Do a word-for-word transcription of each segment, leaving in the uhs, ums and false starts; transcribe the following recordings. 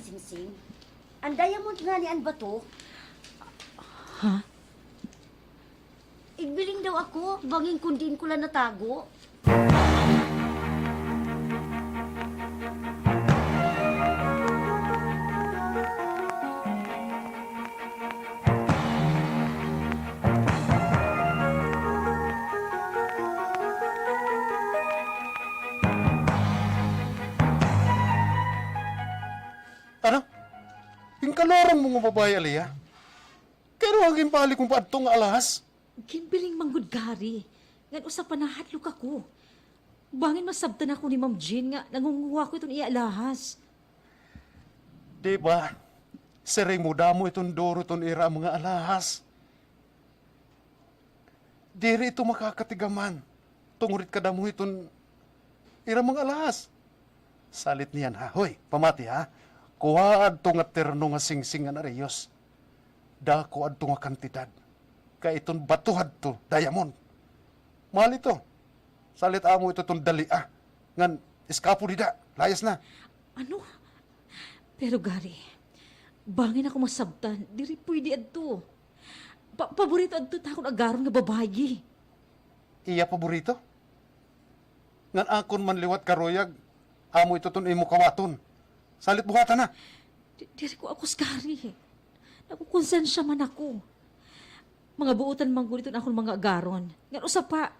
Singsing, an diamond ngani an bato? Ha? Igbiling daw ako, bangin kon diin ko la natago. Ano? Ginkalurong mo nga babaye, Aliyah? Kay ano an ginpahalik mo pa adto nga alahas? Ginbiling man gud, Gary. Ngan usa pa nahadlok ako. Bangin masabtan ako ni Ma'am Jean nga nangunguha ako iton iya alahas. Di ba? Siring mo, damo iton duro iton ira mga alahas. Diri ito makakatigaman. Tungod it kadamo iton ira mga alahas. Salit niyan, ha? Hoy, pamati, ha? Kuhaa adto nga terno nga singsing ngan ariyos. Dako adto nga kantidad. Kay iton bato hadto, diamond. Mahal ito. Salit amo ito iton dalia. Ngan, eskapo dida. Layas na. Ano? Pero, Gary, bangin ako masabtan, diri pwede adto. Pa-, paborito adto ta akon agaron nga babaye. Iya paborito? Ngan akon man liwat karuyag, amo ito ton imo kawaton. Salit buhata na. Di-, diri ko akos, Gary. Nakukonsensya man ako. Mga buotan man gud iton akon mga agaron. Ngan usa pa,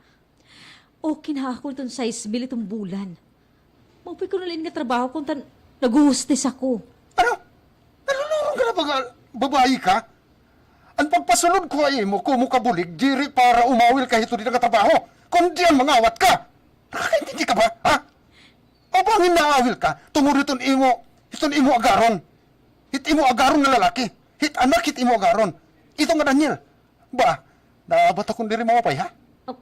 okay na ako iton sais mil iton bulan. Maupay ko na la ini nga trabaho kon ta naghuhustis ako. Ano? Nalulurong ka na ba nga babaye ka? An pagpasulod ko ha imo, kumo kabulig, diri para umawil ka hito dida nga trabaho, kundi an mangawat ka. Nakakaintindi ka ba, ha? O bangin naawil ka, tungod hiton imo, hiton imo agaron. Hit imo agaron nga lalaki. Hit anak hit imo agaron. Ito nga Daniel. Ba, naabat akon diri maupay, ha? Ah,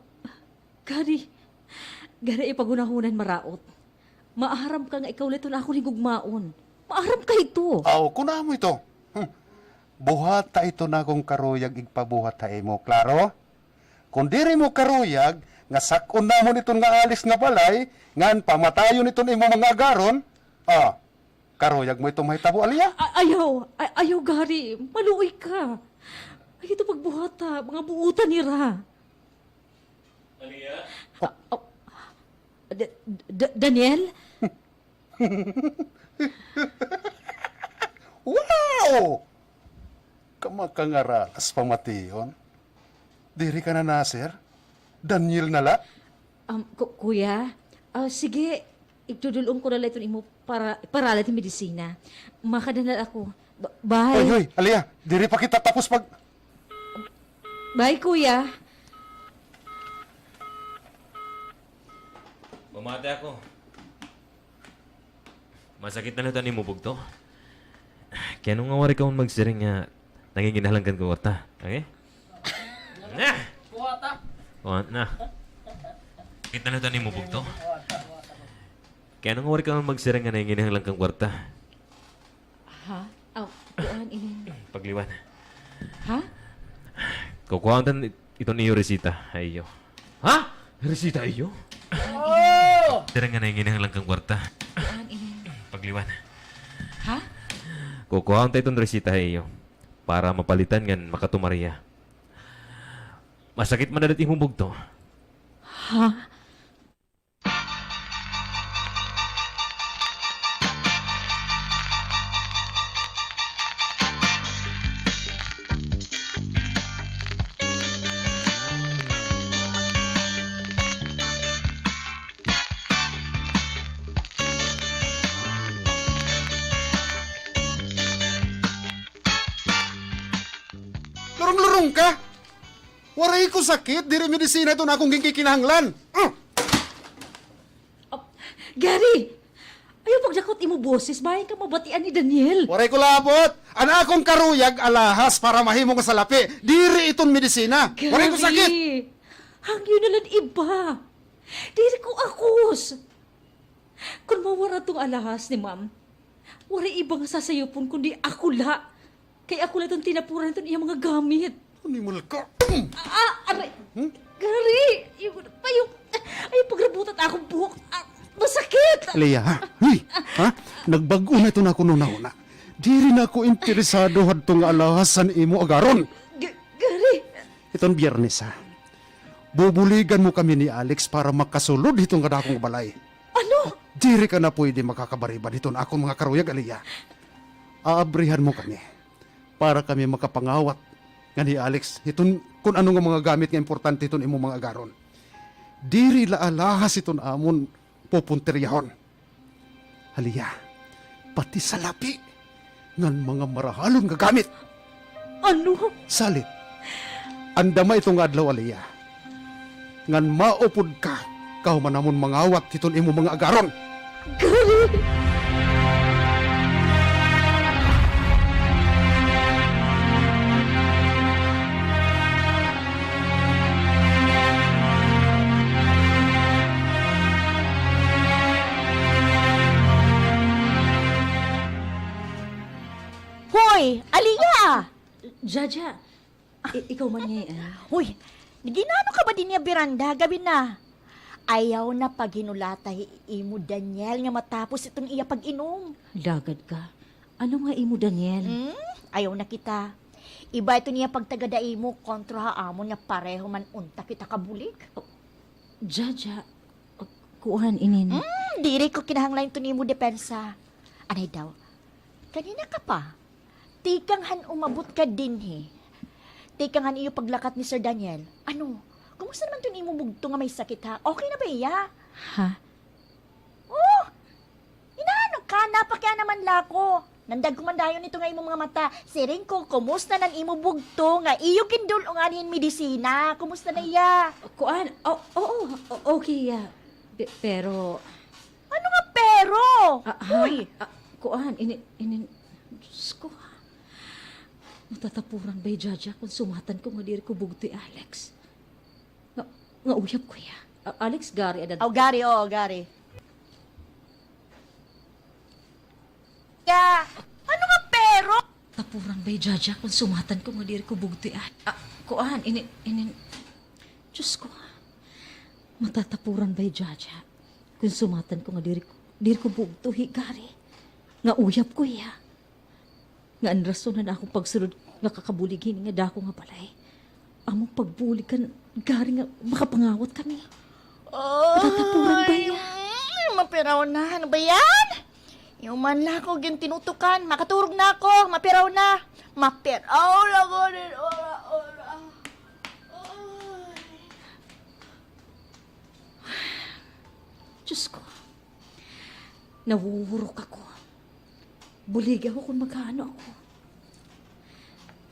Gary, Gary, ay paghunahunay maraot. Maaram ka nga ikaw la iton akon higugmaon. Maaram ka hito. Aw, kunamo ito. Hmm. Buhata ito nga akon karuyag igpabuhat ha imo, klaro? Kon diri mo karuyag nga sak-on namon iton nga alis nga balay, ngan pamatayon iton imo mga agaron, ah, karuyag mo iton mahitabo, Aliyah? A-, ayaw, a-, ayaw, Gary, maluoy ka. Ayaw ito pagbuhata, mga buotan hira. Aliyah? Ah, ah, Da-, Da-, Daniel? Wow! Kamakangaralas pamation. Diri ka na, Nasir? Daniel na la? Um, ku-, kuya, ah, sige, igdudul-ong ko na la iton imo para, para la iton medisina. Makada na la ako. Ba-, bye. Hoy, hoy, Aliyah, diri pa kita tapos pag- Bye, kuya. Pamati ako. Masakit na la it an imo bugto. Kay ano nga waray ka man magsiring nga nanginginahanglan ka hin kwarta, okay? Na! Kuha na. Sakit na la it an imo bugto. Kay ano nga waray ka man magsiring nga nanginginahanglan ka hin kwarta? Ha? Aw, kuan ini. Pagliwan. Ha? Kukuha unta it-, iton iyo resita ha iyo. Ha? Resita ha iyo? Oh! Diri nga nanginahanglan ka hin kwarta. Kuan ini. Pagliwan. Ha? Kukuha unta iton resita ha iyo para mapalitan ngan makatumar hiya. Masakit man dada it imo bugto. Ha? Lurong-lurong ka! Waray ko sakit, diri medisina iton akon ginkikinahanglan. Ah! Ah, Gary! Ayaw pagdako it imo boses, bangin ka mabatian ni Daniel. Waray ko labot. An akon karuyag alahas para mahimo nga salapi. Diri iton medisina. Waray ko sakit. Gary! Hangyo na la hin iba. Diri ko akos. Kon mawara iton alahas ni Ma'am, waray iba nga sasayupon kundi ako la. Kay ako la iton tinapuran hiton iya mga gamit. Animal ka! Ah, ah, aray! Hmm? Gary! Ayaw, ayaw, ayaw pagrabutan it akon buhok. Ah, Masakit! Leia, ha? Hoy! Ha? Nagbag-o na iton akon hunahuna. Diri na ako interesado hadto nga alahas an imo agaron. G-, Gary! Hiton Biyernes, ha? Bubuligan mo kami ni Alex para makasulod hiton nga dako nga balay. Ano? Diri ka na pwede makakabaribad hiton akon mga karuyag, Aliyah. Aabrihan mo kami para kami makapangawat ngan hi Alex hiton kun ano nga mga gamit nga importante hiton imo mga agaron. Diri la alahas hiton amon pupunteryahon. Aliyah, pati salapi ngan mga marahalon nga gamit. Ano? Salit, andama ito nga adlaw, Aliyah, ngan maupod ka kahuman namon mangawat hiton imo mga agaron. Gary! Hoy, Aliyah! Jaja, i-, ikaw man ngay-an. Hoy, nag-inano ka ba dinhi ha beranda? Gabi na. Ayaw na paghinulata hi imo Daniel nga matapos iton iya pag-inom. Lagad ka. Ano nga imo, Daniel? Hmm? Ayaw na kita. Iba iton iya pagtagad ha imo kontra ha amon nga pareho man unta kita kabulig. Oh, Jaja, oh, kuan inin. Hmm, diri ko kinahanglan iton imo depensa. Anay daw, kanina ka pa. Tikang han umabot ka dinhi. Tikang han iyo paglakat ni Sir Daniel. Ano? Kumusta naman iton imo bugto nga may sakit, ha? Okay na ba iya? Ha? Oh! Inaano ka? Napakiana man la ako. Nandag ko man dayon ito nga imo mga mata. Siring ko, kumusta na an imo bugto nga iyo gindul-ong anhi hin medisina? Kumusta na iya? Kuan? O-, oo, o-, okay, ah. Pe-, pero Ano nga pero? Ah, ha? Uy! Ah, kuan, ini-, ini-, Diyos ko, ha? Matatapuran ba hi Jaja kon sumatan ko nga diri ko bugto hi Alex? Nga, nga uyab ko hiya. Ah, Alex, Gary, ada. Aw, Gary, oo, Gary. Ya, ano nga pero? Tapuran ba hi Jaja kon sumatan ko nga diri ko bugto hi A-, ah, kuan, ini-, ini-, Diyos ko, ha? Matatapuran ba hi Jaja kon sumatan ko nga diri, diri ko bugto hi Gary? Nga uyab ko hiya. Nga an rason han akon pagsulod nga kakabulig hini nga dako nga balay. Amon pagbulig kan Gary nga makapangawat kami. Ay, matatapuran ba hiya? Mm, mapiraw na. Ano ba yan? Iyo man la ako gintinutukan. Makaturog na ako. Mapiraw na. Mapiraw la ako din. Ora, ora. Ay. Diyos ko. Nahuhurok ako. Buligi ako kon mag-aano ako.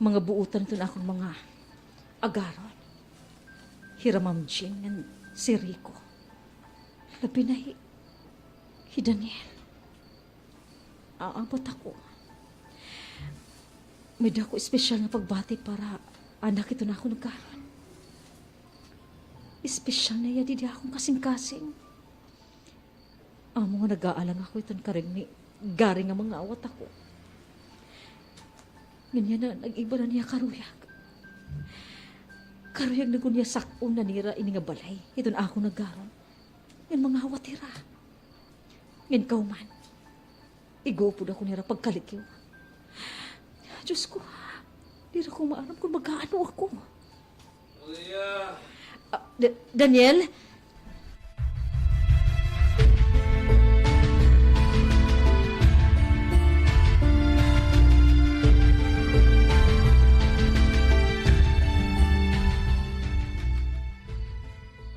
Mga buotan iton akon mga agaron. Hira Ma'am Jean ngan si Rico. Labi na hi, hi Daniel. Aabot ako. May-ada ako espesyal nga pagbati para ha anak iton akon agaron. Espesyal na hiya didi ha akon kasingkasing. Amo nga nag-aalang ako iton karuyag ni Gary nga mangawat ako. Ngan yana nag-iba na niya karuyag. Karuyag na gud niya sak-on na nira ini nga balay, iton akon agaron. Ngan mangawat hira. Ngan kahuman, ig-uupod ako nira pagkalikiw. Diyos ko, diri ko maaram kon mag-aano ako. Maria! Ah, Da-, Daniel?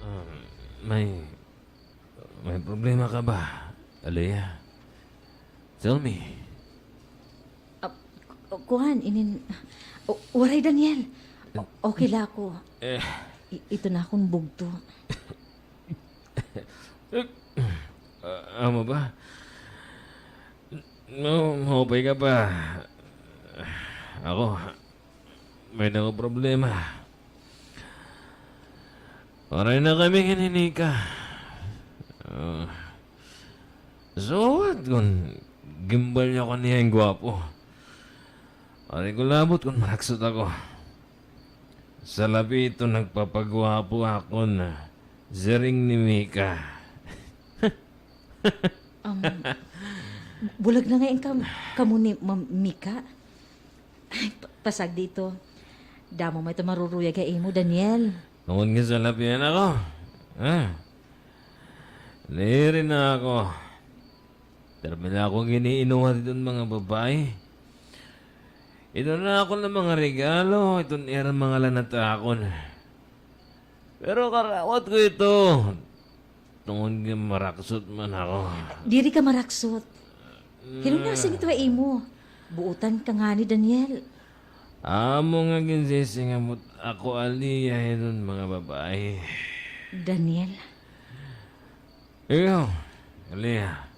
Um, may May problema ka ba, Aliyah? Tell me. Ah, ku-, kuan, inin, o-, waray, Daniel. O-, okay la ako. Eh. I-, ito na akon bugto. Ah, amo ba? No, maupay ka pa. Ako, may-ada ako problema. Waray na kami kan hi Mika. Ah, so what kon ginbalya ko niya hin gwapo? Waray ko labot kon maraksot ako. Sa labi ito nagpapagwapo akon, siring ni Mika. Um, bulag na ngay-an kam-, kamo ni Ma'am Mika. Ay, pa-, pasagdi ito. Damo man ito maruruyag ha imo, Daniel. Tungod nga salapian ako. Ah. Naiiri na ako. Pirme na ako gin-iinuhat hiton mga babaye. Ito na ako nga mga regalo, iton ira mga lanatakon. Pero karawat ko ito. Tungod nga maraksot man ako. Diri ka maraksot. Hin-o nasiring ito ha imo? Buotan ka ngani, Daniel. Amo nga ginsisingamot ako, Aliyah, hiton mga babaye. Daniel. Ikaw, Aliyah.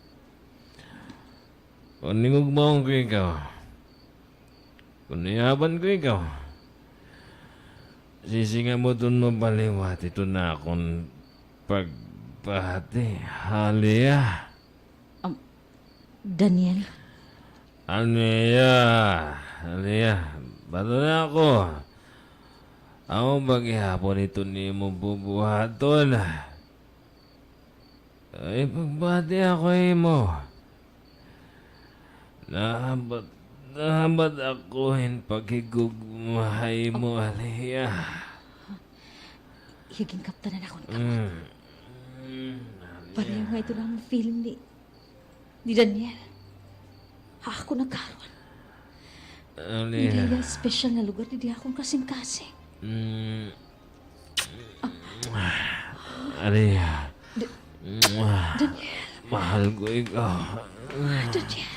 Kon higugmaon ko ikaw, kon iyaban ko ikaw, sisingamoton mo pa liwat iton akon pagbati, Aliyah. Um, Daniel? Aliyah, Aliyah, baton ako. Amo ba gihapon iton imo bubuhaton? Ay, pagbati ako ha imo. Nahabat, nahabat ako hin paghigugma ha imo, Aliyah. Iya ginkaptan an akon kamot. Mm. Mm, Aliyah. Pareho nga ito namon feeling ni, ni Daniel. Ha akon na karon. Aliyah. Diri la espesyal nga lugar didi ha akon kasingkasing. Mm. Aliyah. D-, Daniel. Mahal ko ikaw. Daniel.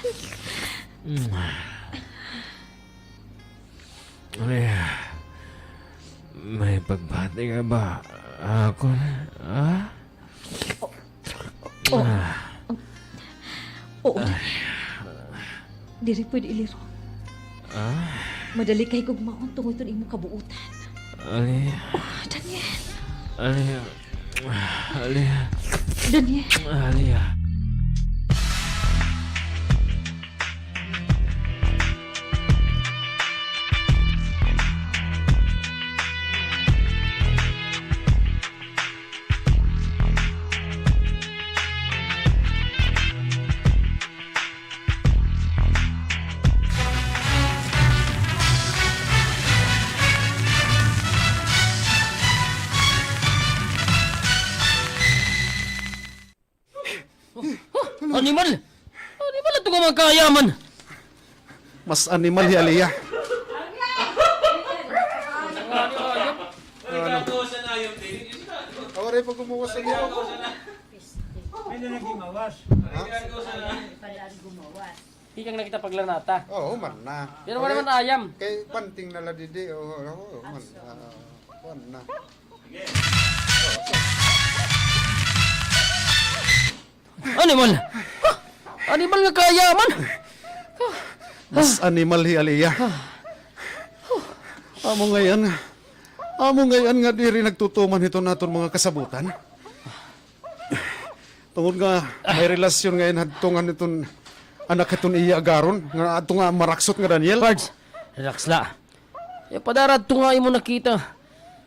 Aliyah. May pagbati ka ba ha akon, ha? Oh. Oh. Ah. Oo, Daniel. Diri pwede ilirom. Ah? Madali ka higugmaon tungod hiton imo kabuotan. Aliyah. Oh, Daniel. Aliyah. Aliyah. Daniel. Aliyah. Animal! Animal ito nga mga kaayaman! Mas animal hi Aliyah. Ano? Waray pa gumuwas an iyo. May na naging mawas. Ha? Tikang na kita paglanata. Oo, man na. Pero wala man ayam. Kay panting na la didi, oo, oo, man, ah, kuan na. Animal! Ha? Animal nga kaayaman! Mas animal hi Aliyah. Amo ngay-an, amo ngay-an nga diri nagtutuman hiton aton mga kasabutan. Tungod nga may relasyon ngay-an hadto ngan hiton anak hiton iya agaron, nga adto nga maraksot nga Daniel. Pards, relax la. Ayaw padara adto nga imo nakita.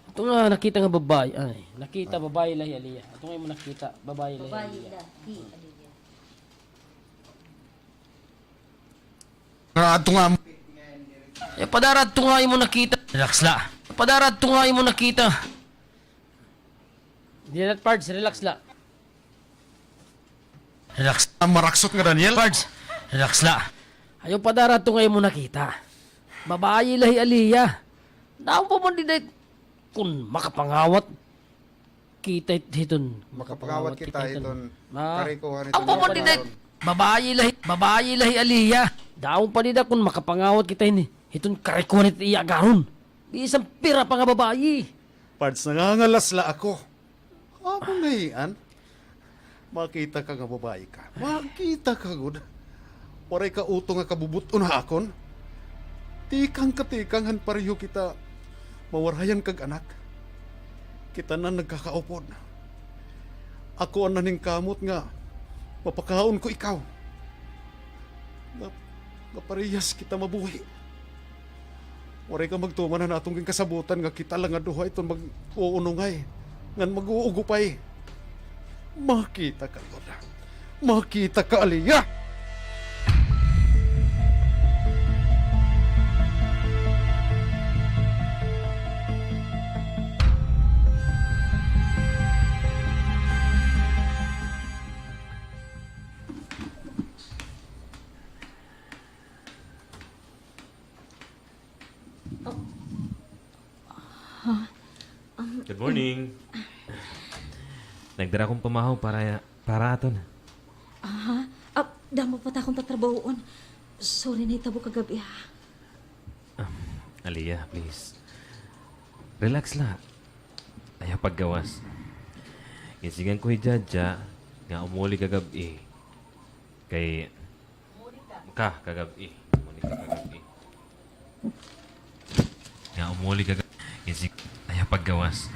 Adto nga nakita nga babaye. Ay, nakita, babaye la hi Aliyah. Adto nga imo nakita, babaye la hi Aliyah. Babaye la hi Aliyah. Nga adto nga. Ayaw padara adto nga imo nakita. Relax la. Ayaw padara adto nga imo nakita. Di na, Pards, relax la. Relax. An maraksot nga Daniel? Pards, relax la. Ayaw padara adto nga imo nakita. Babaye la hi Aliyah. Daw pa man dida kon makapangawat kita hiton. Makapangawat kita hiton. Karikohan hiton. Daw pa man dida. Babaye la hi, babaye la hi Aliyah. Daw pa dida kon makapangawat kita hini hiton karikohan hiton iya agaron. Bisan pira pa nga babaye. Pards, nangangalas la ako. Amo ngay-an. Makita ka nga babaye ka. Makita ka gud. Waray ka uto nga kabubut-on ha akon. Tikang ka tikang han pareho kita mawarayan kag anak. Kita na nagkakaupod. Ako an naningkamot nga mapakaon ko ikaw. Nga, nga parehas kita mabuhi. Waray ka magtuman han aton ginkasabutan nga kita la nga duha iton mag-uunongay ngan mag-uugupay. Makita ka gud. Makita ka, Aliyah! Good morning. Nagdara akon pamahaw para, para aton. Aha. Ah, damo pa it akon tatrabahoon. Sorry, nahitabo kagab-i, ha. Um, Aliyah, please. Relax la. Ayaw paggawas. Ginsigihan ko hi Jaja nga umuli kagab-i. Kay Ka, kagab-i. Umuli ka kagab-i. Nga umuli ka kagab-i. Ginsig-, ayaw paggawas.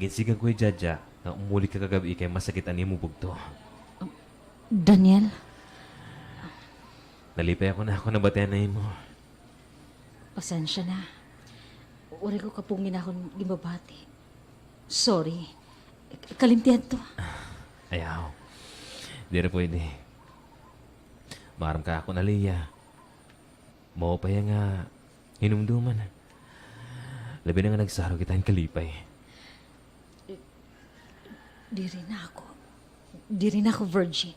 Ginsigihan ko hi Jaja nga umuli ka kagab-i kay masakit an imo bugto. Daniel? Nalipay ako nga akon nabatian an imo. Pasensya na. Waray ko kapungi an akon ginbabati. Sorry. Kalimti adto. Ayaw. Diri pwede. Maaram ka ha akon, Aliyah. Maupay nga hinumduman. Labi na nga nagsaro kita hin kalipay. Diri na ako, diri na ako virgin.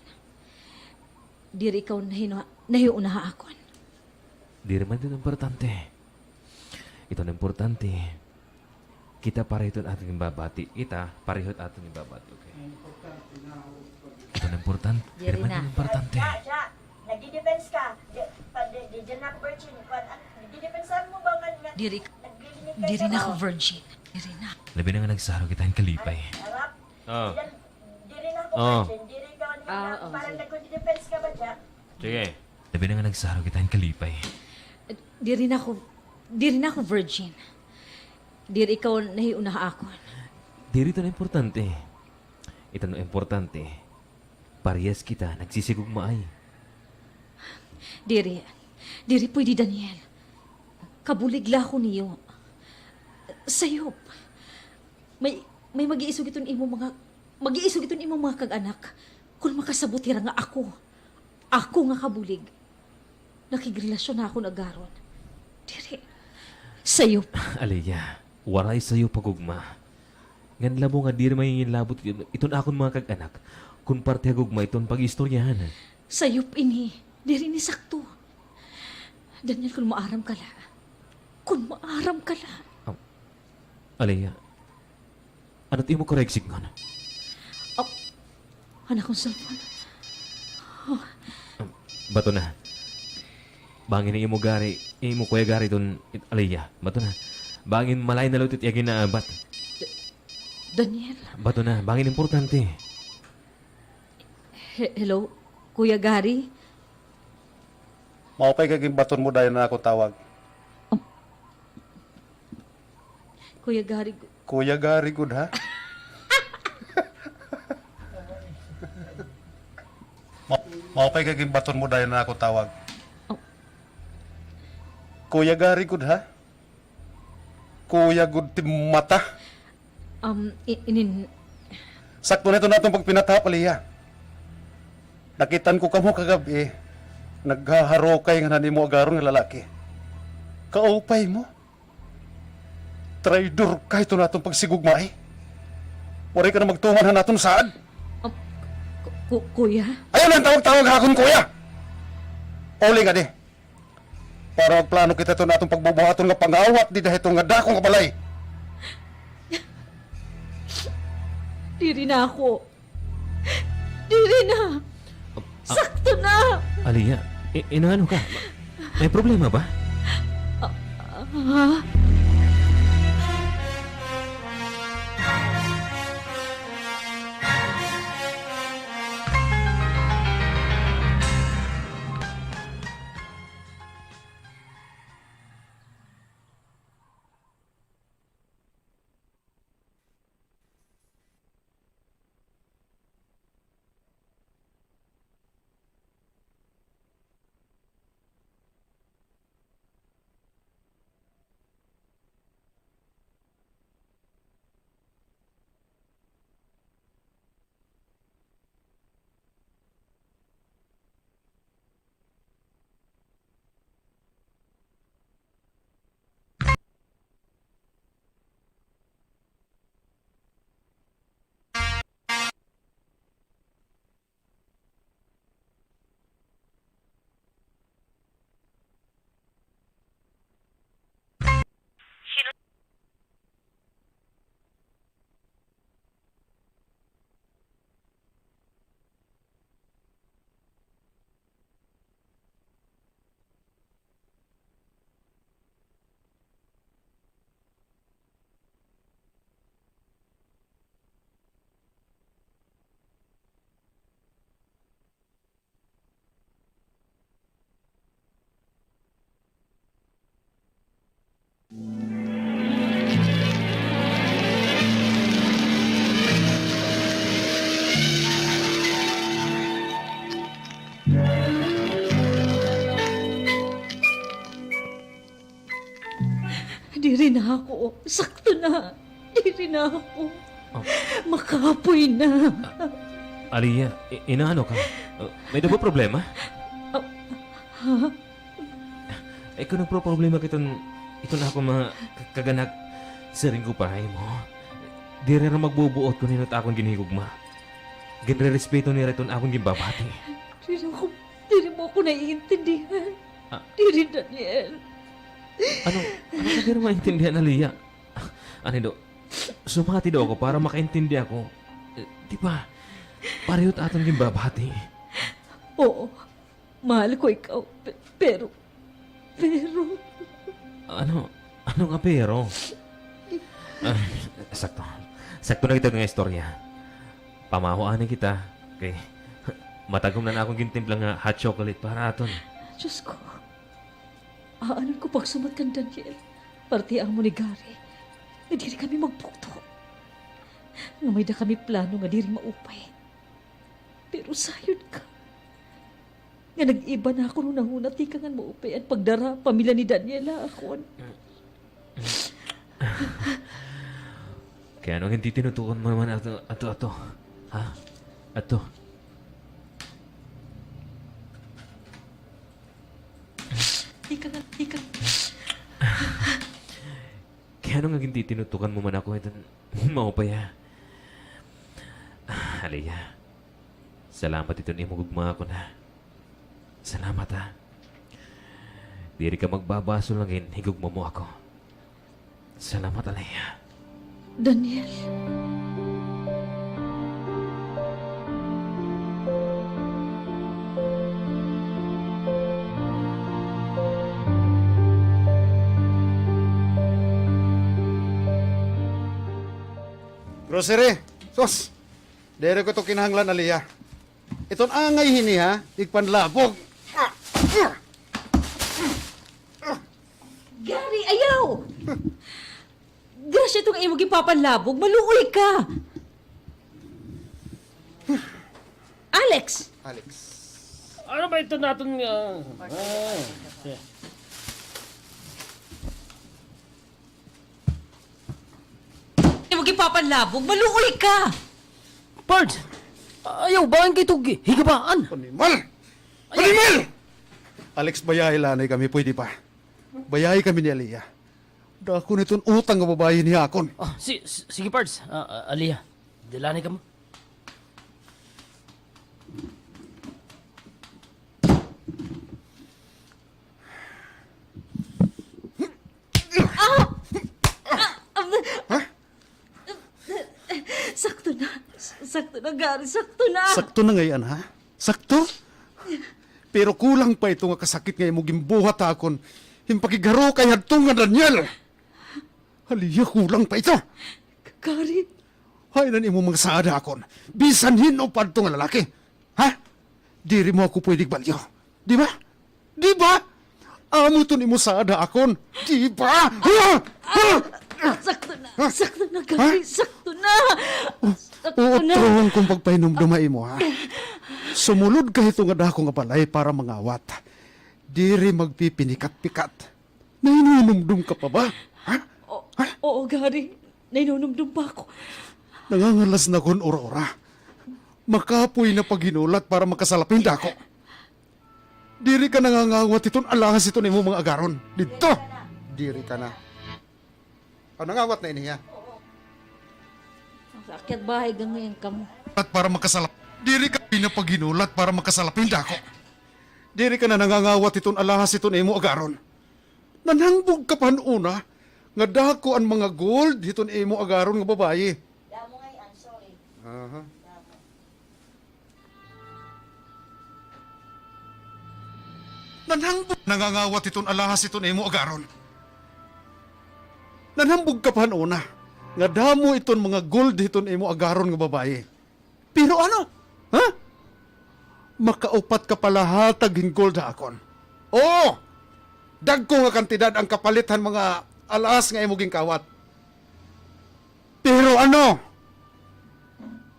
Diri ikaw an nahiuna-, nahiuna ha akon. Diri man iton importante. Iton importante, kita pareho iton aton ginbabati. Kita pareho it aton ginbabati, okay? Iton importante. Diri na. Diri man iton importante. Ja, ja. Nagdi-defense ka. Di, pa, di, di, diri na ako virgin. Kuan, ah, nagdidepensa mo ba nga, nga Diri, naglilinig ka diri na ako virgin. Diri na. Labi na nga nagsaro kita hin kalipay. Harap. Oh. Diri na ako virgin. Diri ikaw an, ah, parang nagdi-defense ka ba dya? Sige. Labi na nga nagsaro kita hin kalipay. Diri na ako, diri na ako virgin. Diri ikaw an nahiuna ha akon. Diri iton importante. Iton importante, parehas kita nagsisigugmaay. Diri, diri pwede, Daniel. Kabulig la ako niyo. Sayop. May, may mag-iisog iton imo mga, mag-iisog iton imo mga kag-anak kon makasabot hira nga ako, ako nga kabulig, nakigrelasyon ha akon agaron. Diri. Sayop. Aliyah, waray sayop ha gugma. Ngan labo nga diri manginginlabot iton, iton akon mga kag-anak kon parte ha gugma iton pag-iistoryahan. Sayop ini. Diri ini sakto. Daniel, kon maaram ka la. Kon maaram ka la. Ah, Aliyah, ano it imo karuyag sidngon? Ah, an akon cellphone. Ah. Um, bato na. Bangin imo gari, imo kuya gari iton, it-, Aliyah. Bato na. Bangin malain na la it iya ginaabat. D-, Daniel. Bato na. Bangin importante. He-, hello, Kuya Gary? Maupay kay ginbaton mo dayon an akon tawag. Um, Kuya Gary gu- Kuya Gary gud, ha? Ma-, maupay kay ginbaton mo dayon an akon tawag. Oh. Kuya Gary gud, ha? Kuya gud it im mata. Um, i-, inin- Sakto na iton aton pagpinatahap, Aliyah. Nakit-an ko kamo kagab-i. Naghaharukay ngan han imo agaron nga lalaki. Kaupay mo. Traidor ka hiton aton pagsigugmaay. Waray ka na magtuman han aton saad. Um, ku-, ku-, kuya? Ayaw na tawag-tawag ha akon kuya. Uli ngadi. Para magplano kita hiton aton pagbubuhaton nga pangawat dida hiton nga dako nga balay. Diri na ako. Diri na. Ah, ah. Sakto na. Aliyah, i-, inaano ka? Ma-, may problema ba? Ah, ah. Diri na ako. Sakto na. Diri na ako. Oh. Makapoy na. Ah, Aliyah, i-, inaano ka? Ah, may-ada ba problema? Ah, ha? Ikaw nagproproblema ka hiton, hiton akon mga ka-, kag-anak. Siring ko pa ha imo, diri hira magbubuot kon hin-o it akon ginhihigugma. Ginrerespeto nira hiton akon ginbabati. Diri ako, diri mo ako naiintindihan. Ah. Diri, Daniel. Ano, ano ka diri maintindihan, Aliyah? Ano daw, sumati daw ako para makaintindi ako. Eh, di ba, pareho it aton ginbabati. Oo, mahal ko ikaw, pe-, pero, pero. Ano, ano nga pero? Ah, sakto. Sakto na kita nga istorya. Pamahuan na kita. Kay, matag-om na an akon gintimpla nga hot chocolate para aton. Diyos ko. Aanon ko pagsumat kan Daniel, parte amo ni Gary, nga diri kami magbugto. Nga may-ada kami plano nga diri maupay. Pero sayod ka nga nag-iba na ako hunahuna tikang an maupay an pagdara pamilya ni Daniel ha akon. Kay ano nga gintinutukan mo naman ato, ato, ato? Ha? Ato? Ika nga, ika. Kay ano nga gintinutukan mo man ako hiton maupay, ha? Aliyah, salamat hiton imo gugma ha akon, ha? Salamat, ha? Diri ka magbabasol nga ginhigugma mo ako. Salamat, Aliyah. Daniel. Grocery. Sus! Diri ko ito kinahanglan, Aliyah. Iton angay hini, ha? Igpanlabog. Gary, ayaw! Grasya ito nga imo ginpapanlabog, maluoy ka! Alex! Alex. Ano ba ito naton nga, ah, imo ginpapanlabog, maluoy ka! Pards! Ayaw, bangin kay ito higabaan! Animal! Ayaw! Animal! Alex, bayahi la anay kami, pwede pa? Bayahi kami ni Aliyah. Dako na iton utang nga babaye niya ha akon. Ah, si-, si-, sige, Pards. Ah, ah, Aliyah, diri la anay kamo. Ah! Ah! Ah! Ha? Sakto na. Sakto na, Gary. Sakto na. Sakto na ngay-an, ha? Sakto? Pero kulang pa ito nga kasakit nga imo ginbuhat ha akon hin pakigharukay hadto nga Daniel. Aliyah, kulang pa ito. Gary. Hain an imo mga saad ha akon? Bisan hin-o pa adto nga lalaki. Ha? Diri mo ako pwede igbalyo. Di ba? Di ba? Amo iton imo saad ha akon. Di ba? Ha? Ha? Sakto na. Ha? Sakto na, Gary. Ha? Sakto na. Sakto na. Utrohon ko an pagpahinumdom ha imo, ha? Sumulod ka hito nga dako nga balay para mangawat. Diri magpipinikat-pikat. Nahinumdom ka pa ba? Ha? O-, ha? Oo, Gary. Nahinumdom pa ako. Nangangalas na kon ura-ura. Makapoy na paghinulat para makasalapin dako. Diri ka nangangawat hiton alahas hiton imo mga agaron. Didto. Diri ka na. Aw, nangawat na ini hiya. Sa akyat bahay, gangayan kamo. At para makasalap-, diri ka pinapaghinulat para makasalapin dako. Diri ka na nangangawat hiton alahas hiton imo agaron. Nanhangbog ka pa han una nga dako an mga gold hiton imo agaron nga babaye. Damo ngay-an, sorry. Aha. Damo. Nanhangbog, nangangawat hiton alahas hiton imo agaron. Nanhangbog ka pa han una nga damo iton mga gold hiton imo agaron nga babaye. Pero ano? Ha? Makaupat ka pa la hatag hin gold ha akon. Oo! Dagko nga kantidad an kapalit han mga alahas nga imo ginkawat. Pero ano?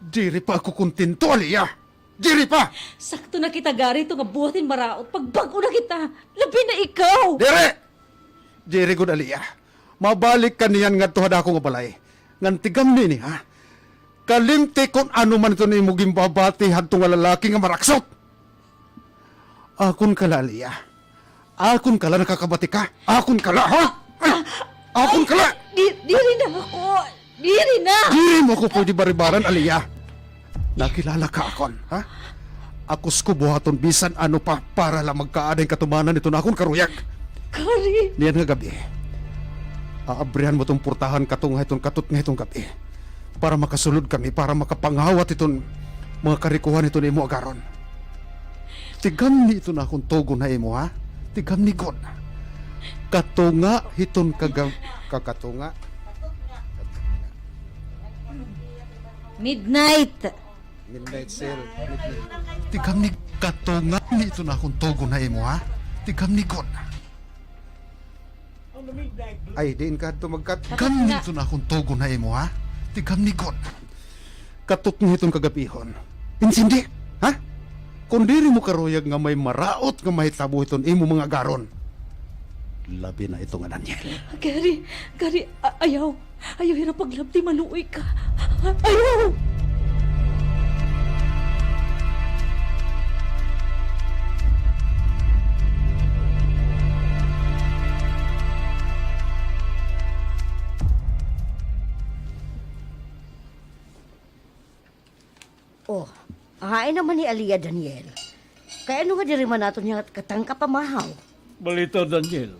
Diri pa ako kontento, Aliyah. Diri pa! Sakto na kita, Gary, ito nga buhat hin maraot. Pagbag-o na kita. Labi na ikaw! Diri! Diri gud, Aliyah. Mabalik ka niyan ngadto ha dako nga balay. Ngan tigamni ini, ha? Kalimti kon ano man iton imo ginbabati hadto nga lalaki nga maraksot. Akon ka la, Aliyah. Akon ka la, nakakabati ka? Akon ka la, ha? Akon ka la! Di, diri na ako. Diri na! Diri mo ako pwede baribaran, Aliyah. Nakilala ka akon, ha? Akos ko buhaton bisan ano pa para la magkaada hin katumanan hiton akon karuyag. Kari! Niyan nga gab-i, aabrihan mo iton portahan katunga hiton katutnga hiton gab-i para makasulod kami, para makapangawat hiton mga karikohan hiton imo agaron. Tigamni iton akon tugon ha imo, ha? Tigamni gud. Katunga hiton kaga-, kakatunga. Midnight. Midnight sale. Tigamni, katunga hiton akon tugon ha imo, ha? Tigamni gud. Ay, diin ka hadto magkat-, tigamni hiton akon tugon ha imo, ha? Tigamni gud. Katutnga hiton kagab-ihon. Intindi, ha? Kon diri mo karuyag nga may maraot nga mahitabo hiton imo mga agaron. Labi na ito nga Daniel. Kari, kari, a-, ayaw. Ayaw hira paglabti, maluoy ka. Ayaw! Oh, hain naman hi Aliyah, Daniel? Kay ano nga diri man naton hiya katangkap ha mahaw? Balita, Daniel.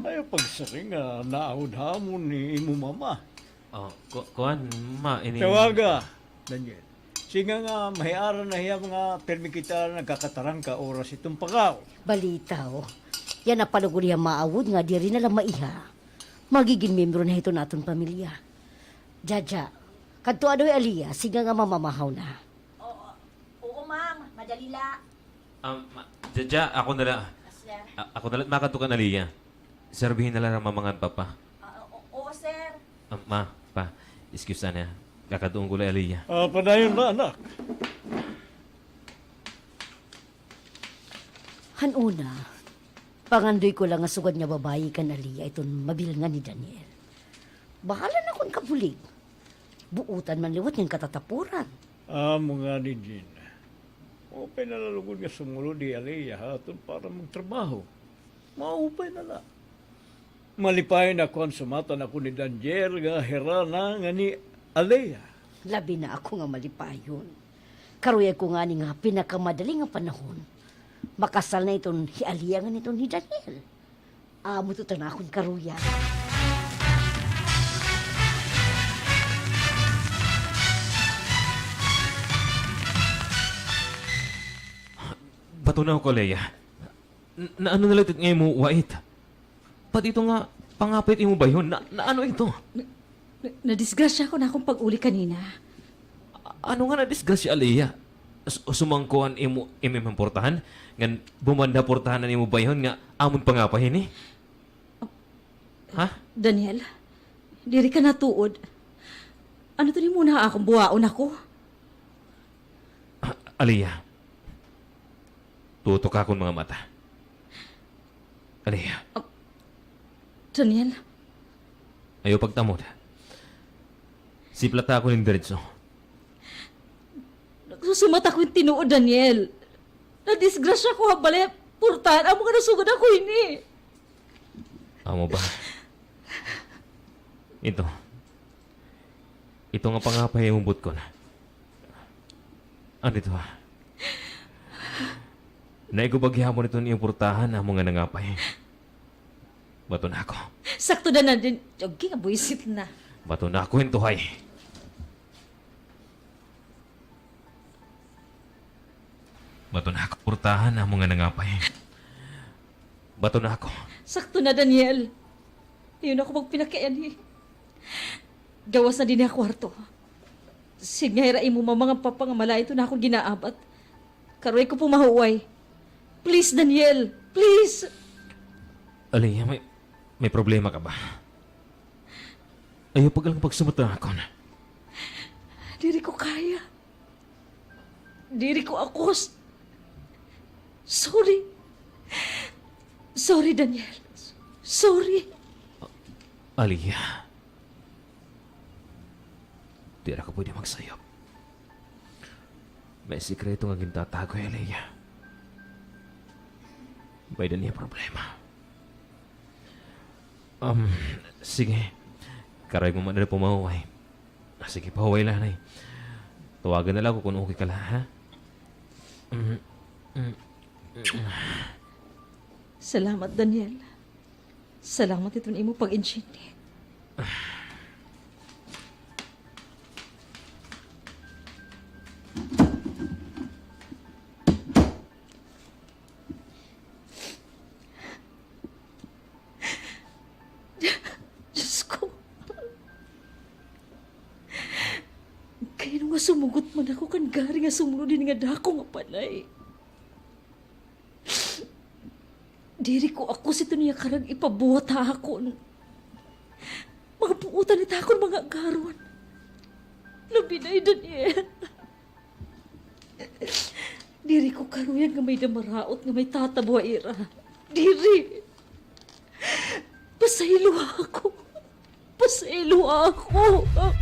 Ayaw pagsiring nga naawod ha amon ni imo mama. Oh, ku-, kuan, ma, ini. Tawaga, Daniel. Siring nga mahiaran na hiya nga pirmi kita nagkakatarangka oras iton pag-aawod. Balita, oh. Yana pa lugod hiya maawod nga diri na la maiha. Magigin miyembro na hiton aton pamilya. Jaja, kadtoa daw hi Aliyah, siring nga mamamahaw na. Oo, oo, ma'am. Madali la. Um, ma-, Jaja, ako na la. Asya. A-, ako na la makadto kan Aliyah. Serbihin na la hira mama ngan papa. Ah, o-, oo, sir. Um, ma, pa, excuse na. Kakadtuon ko la hi Aliyah. Ah, padayon la, anak. Han una, pangandoy ko la nga sugad nga babayi kan Aliyah iton mabilngan ni Daniel. Bahala na kon kabulig. Buotan man liwat ngan katatapuran. Amo ngani, Jean. Maupay na la lugod nga sumulod hi Aliyah ha aton para magtrabaho. Maupay na la. Malipayon ako han sumatan ako ni Daniel nga hira na ngan hi Aliyah. Labi na ako nga malipayon. Karuyag ko ngani nga ha pinakamadali nga panahon, makasal na iton hi Aliyah ngan iton hi Daniel. Amo ito an akon karuyag. Baton ako, Aliyah. N-, naano na la ito nga imo wait? Pati ito nga pangapay it imo bayhon. Na, naano ito? Na, na, nadisgrasya ako han akon pag-uli kanina. A-, ano nga nadisgrasya, Aliyah? Su-, sumangko an imo, imo, imo portahan? Ngan bumanda portahan an imo bayhon nga amon pangapay hini? Ha? Daniel, diri ka natuod. Ano ito nimo na akon buwaon ako? A-, Aliyah, tutok akon mga mata. Aliyah. Ah, Daniel? Ayaw pagtamod. Siplata ako nin diretso. Nagsusumat ako hin tinuod, Daniel. Nadisgrasya ako ha balay, portahan amo nga nasugad ako hini. Amo ba? Ito. Ito nga pangapay imo butkon. Ano ito, ha? Naigubag gihapon ito niyo portahan amo nga nangapay. Baton ako. Sakto na na din. Jogi nga buwisit na. Baton ako, intohay. Baton ako portahan amo nga nangapay. Baton ako. Sakto na, Daniel. Ayaw na ako magpinakianhi. Gawas na dinhi ha kwarto. Siring nga hira imo mama ngan papa nga malain iton akon ginaabat. Karuyag ko pumahuway. Please, Daniel. Please. Aliyah, may, may problema ka ba? Ayaw pag-alang pagsumat ha akon. Diri ko kaya. Diri ko akos. Sorry. Sorry, Daniel. Sorry. Aliyah, diri ka pwede magsayop. May sikreto nga gintatago hi Aliyah. May-ada niya problema. Um, sige. Karuyag mo man diri pumahuway. Ah, sige, pahuway la anay. Tawagan na la ako kon okay ka la, ha? Mm, mm, mm. Salamat, Daniel. Salamat hiton imo pag-intindi. Diyos ko. Kay ano nga sumugot man ako kan Gary nga sumunod hini nga dako nga panay? Diri ko ako sa ito niya karuyag ipabuhat ha akon. Mga buotan it akon mga agaron. Labi na hi Daniel. Diri ko karuyag nga may-ada maraot nga may tatabo ha ira. Diri. Pasayloa ako. Pasayloa ako. Op.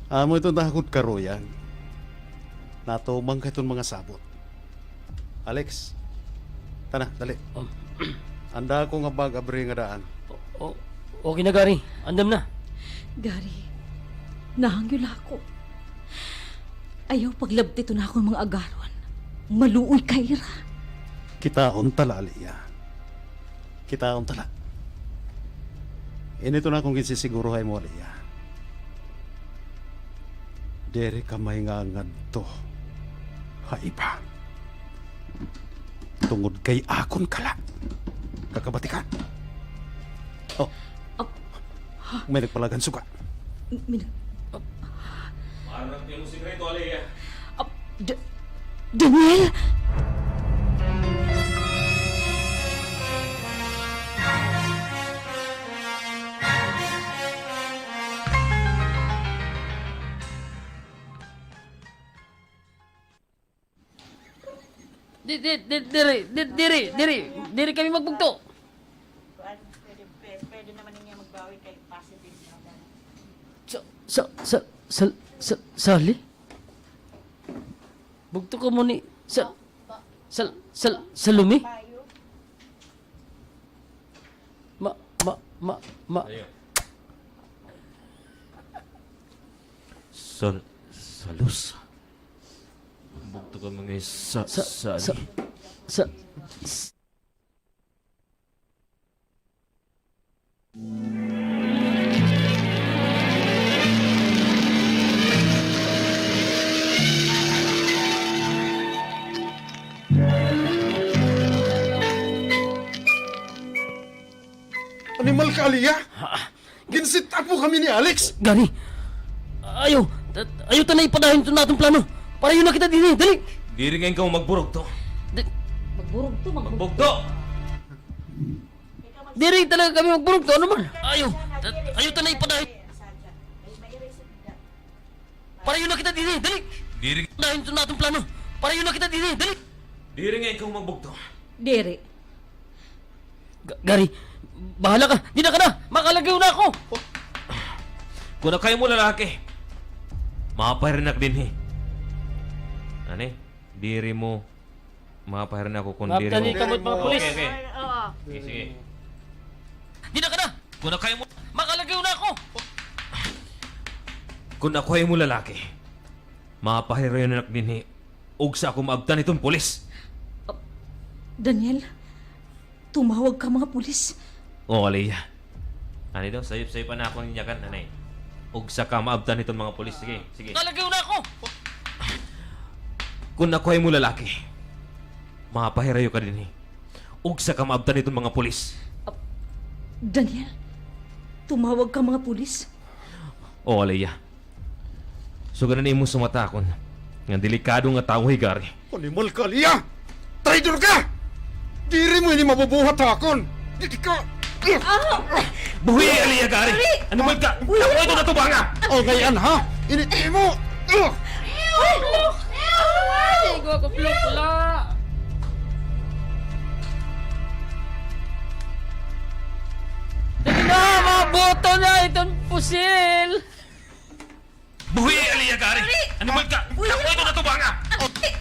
Amo iton akon karuyag. Natuman ka hiton mga sabot. Alex, tana, dali. Oh. Anda ako nga bag abri nga daan. O, o, okay na, Gary. Andam na. Gary, nahangyo la ako. Ayaw paglabti iton akon mga agaron. Maluoy ka ha ira. Kitaon ta la, Aliyah. Kitaon ta la. Ini iton akon ginsisiguro ha imo, Aliyah. Diri ka mahingangadto ha iba. Tungod kay akon ka la. Kakabati ka? Oh. Ap-, may nagpalagan suga. May nag-, ap-, Maaram ka imo sikreto, Aliyah. Ap-, Da-, Daniel! Di, di, di, diri, di, diri, diri, diri kami magbugto. Kuan, pwede, pwede, pwede naman niya magbawi kay positive naman. Sa, sa, sa, sa, sa, Sally? Bugto ka mo ni, sa, sa, sa, Salome? Ma, ma, ma, ma. Ayun. Sal-, Salus. Bugto ka mga sa, sa, sa, sa, sa, Animal ka, Aliyah! Ha? Gin-set up mo kami ni Alex! Gary! Ayaw! Ta-, ayaw ta na ipadayon iton aton plano! Parayon na kita dinhi! Dali! Diri ngay-an kamo magburugto. Di- Magburugto, magbugto. Magbugto! Diri talaga kami magburugto. Ano man? Ayaw! Ta-, ayaw ta na ipadayon! Parayon na kita dinhi! Dali! Diri. Dayon iton aton plano! Parayon na kita dinhi! Dali! Diri ngay-an kamo magbugto. Diri. Ga-, Gary, bahala ka. Dida ka na. Makalagaw na ako. Kon ako imo lalaki, mapahirin ak dinhi. Ani? Diri mo mapahirin ako kon diri mo. Maaptan ni kamo mga pulis. Okay, okay. Oo. Sige, sige. Dida ka na. Kon ako imo, makalagaw na ako. Kon ako imo lalaki, mapahirin ak dinhi. Ugsa ako maabtan hiton pulis. Daniel, tumawag ka mga pulis. Oo, Aliyah. Anay daw, sayop-sayop an akon yakan, anay. Ugsa ka maabtan hiton mga pulis. Sige, sige. Talagaw na ako! Kon ako imo lalaki, mapahirayo ka dinhi. Ugsa ka maabtan hiton mga pulis. Ah, Daniel, tumawag ka mga pulis. Oo, Aliyah. Sugad na nimo sa mata akon nga delikado nga tawo hi Gary. Animal ka, Aliyah! Traidor ka! Diri mo ini mabubuhat ha akon! Diri ka! Ah! Buhii, Aliyah, Gary! Gary! Animal ka! Uy! Ako ito natubanga! O, ngay-an, ha? Init mo! Ay! Ay, gwa ko, plukla! Dali na! Mabuto na iton pusil! Buhii, Aliyah, Gary! Animal ka! Uy! Ako ito natubanga!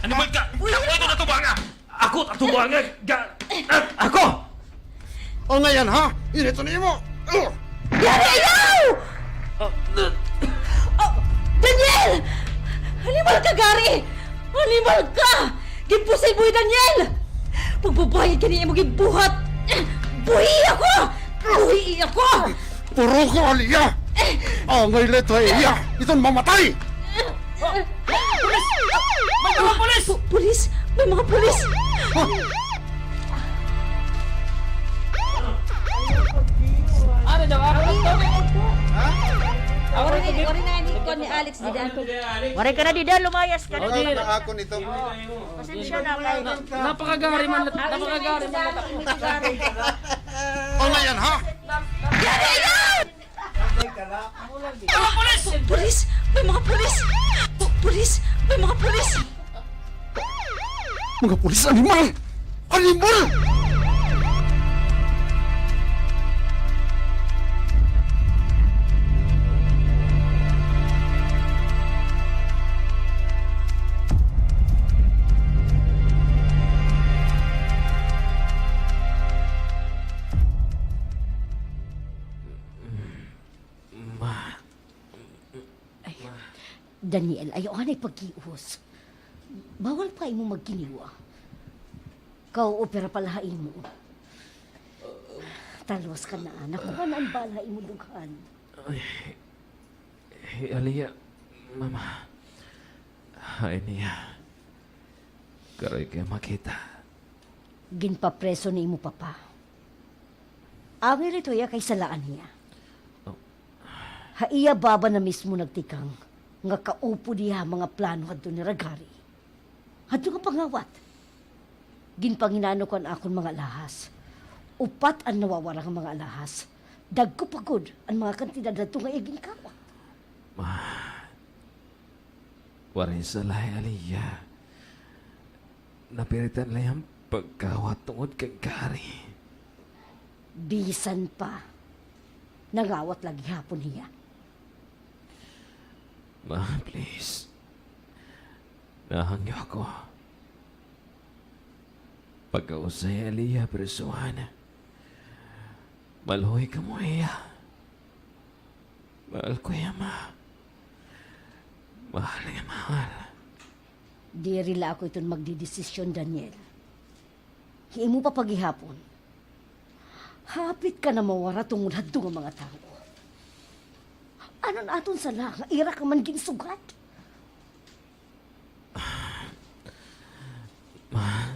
Animal ka! Uy! Ako ito natubanga! Ako natubanga! Ga-, ah, ako! O, ngay-an, ha? Init na nimo! Gary, ayaw! Ah, Daniel! Animal ka, Gary! Animal ka! Ginpusil mo hi Daniel! Pagbabayad ka niya imo gibuhat! Buhii ako! Buhii ako! Puro ka, Aliyah! Angay la ito ha iya! Iton mamatay! Pulis! May mga pulis! Pu-, pulis! May mga pulis! Ha? Ano daw? Ano daw? Waray na, waray na ini kon ni Alex dida. Waray ka na dida, lumayas ka na dida. Ako nito. Pasensya na kay napakagari man, napakagari man. O, ngay-an, ha? Mga pulis! Pulis! May mga pulis! Pu-, pulis! May mga pulis! Mga pulis, animal! Animal! Ma. Ay, Daniel, ayaw anay paghios. Bawal pa imo magkiniwa. Kaoopera pa la ha imo. Talwas ka na, anak. Kuha na an bala ha imo dughan. Ay, hi Aliyah, Mama. Hi niya. Karoy kay makita. Ginpapreso ni imo papa. Angay la ito hiya kay salaan hiya. Oh. Ha iya baba na mismo nagtikang nga kaupod hiya ha mga plano hadto nira Gary. Hadto nga pangawat. Ginpanginano ko an akon mga alahas. Upat an nawawara nga mga alahas. Dagko pa gud an mga kantidad hadto nga iya ginkawat. Ma, waray sala hi Aliyah. Napiritan la hiya han pagkawat tungod kan Gary. Bisan pa, nangawat la gihapon hiya. Ma, please. Nahangyo ako. Pagkausay Aliyah, presohan. Maluoy kamo hiya. Mahal ko hiya, Ma. Mahal nga mahal. Diri la ako iton magdedesisyon, Daniel. Hi imo pa pa gihapon. Hapit ka na mawara tungod hadto nga mga tawo. Ano an aton sala nga ira ka man ginsugad? Ma,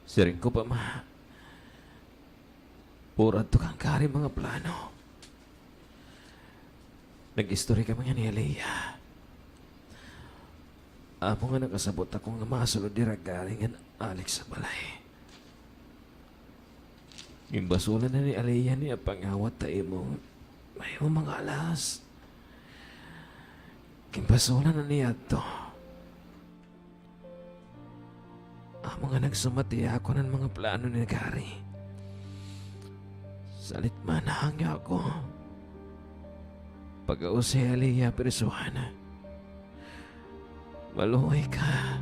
siring ko pa, Ma. Puro adto kan Gary mga plano. Nag-istorya kami ngan ni Aliyah. Amo nga nakasabot ako nga masulod dira Gary ngan Alex ha balay. Ginbasulan na ni Aliyah an iya pangawat ha imo, ha imo mga alahas. Ginbasulan na niya adto. Amo nga nagsumat ha akon an mga plano ni Gary. Salit man, nahangyo ako. Pagkausay Aliyah, presohan. Maluoy ka.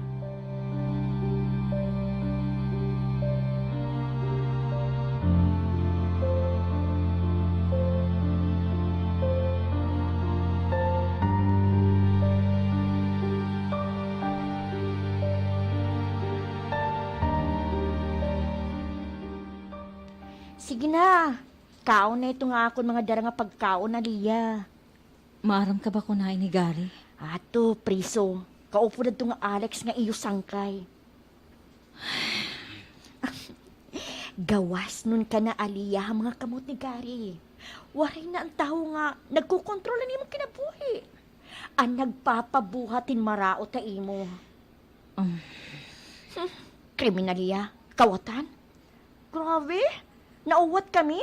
Sige na. Kaon na ito nga akon mga dara nga pagkaon, Aliyah. Maaram ka ba kon hain hi Gary? Ato, priso. Kaupod adto nga Alex nga iyo sangkay. Gawasnon ka na, Aliyah, ha mga kamot ni Gary. Waray na an tawo nga nagkokontrol han imo kinabuhi. An nagpapabuhat hin maraot ha imo. Um. Hmm, kriminal hiya. Kawatan? Grabe, nauwat kami.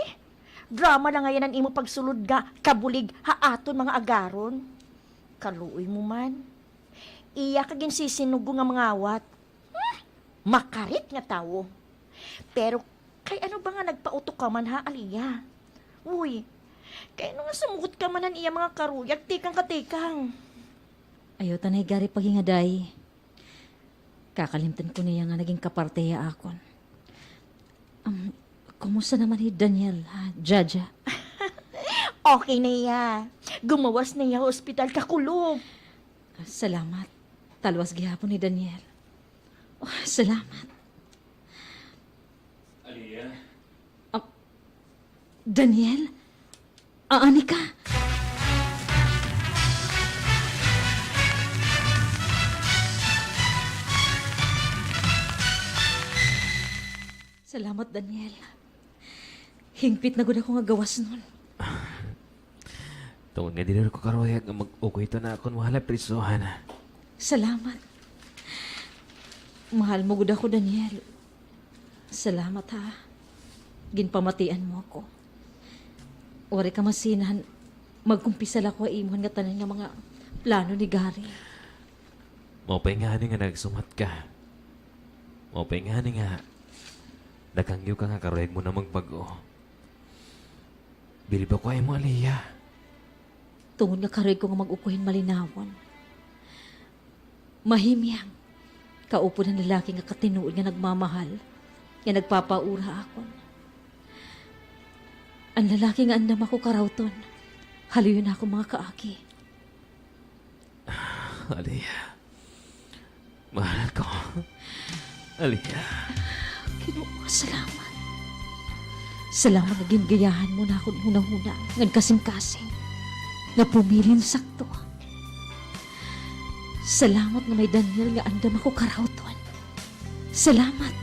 Drama la ngay-an an imo pagsulod nga kabulig ha aton mga agaron. Kaluoy mo man. Iya ka ginsisinugo nga mangawat. Hmm, makarit nga tawo. Pero kay ano ba nga nagpautok ka man ha, Aliyah? Uy, kay ano nga sumugot ka man han iya mga karuyag tikang ka tikang? Ayaw ta na hi Gary paghingaday. Kakalimtan ko niya nga naging kaparte hiya akon. Um, kumusta naman hi Daniel, ha, Jaja? Okay na hiya. Gumawas na hiya ha ospital, kakulop. Ah, salamat. Talwas gihapon hi Daniel. Oh, salamat. Aliyah? Ah, Daniel? Aani ka? Salamat, Daniel. Hingpit na gud ako nga gawasnon. Tungod nga diri ko karuyag nga mag-ukoy ito nga akon mahal nga prisohan. Salamat. Mahal mo gud ako, Daniel. Salamat, ha. Ginpamatian mo ako. Waray ka masinahan, magkumpisal ako ha imo han ngatanan nga mga plano ni Gary. Maupay ngani nga nagsumat ka. Maupay ngani nga nakangyo ka nga karuyag mo na magbag-o. Bilib ako ha imo, Aliyah. Tungod nga karuyag ko nga mag-ukoy hin malinawon. Mahimyang, kaupod an lalaki nga katinuod nga nagmamahal, nga nagpapaura ha akon. An lalaki nga andam ako karawton, haliyo na akon mga kaagi. Aliyah. Mahal ko. Aliyah. Ginoo, salamat. Salamat nga gingayahan mo na akon hunahuna ngan kasingkasing nga pumili hin sakto. Salamat nga may Daniel nga andam ako karawton. Salamat.